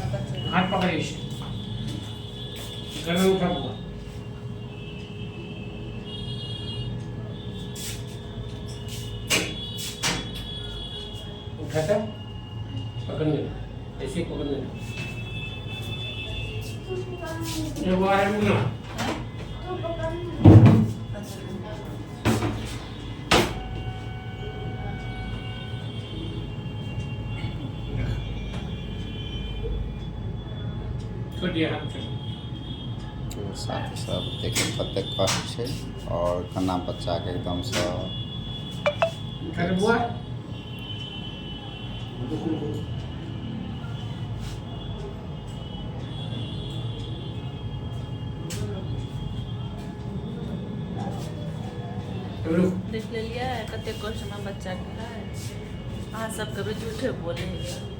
हाथ पकड़िए इसे, गर्दन उठा बुआ। उठाता पकड़ लेना, ऐसे ही पकड़ लेना। ये वो आ रहा है ना। छोड़ दिया हाथ से। तो साथी सब, देखियौ कतेक कष्ट छै आओर केना बच्चाके एकदमसँ। उठा दे बुआ। रुको रुको, रुक। देख लेलियै कतेक कष्टमे बच्चाके है। अहाँ सबके भी झूठे बोले है।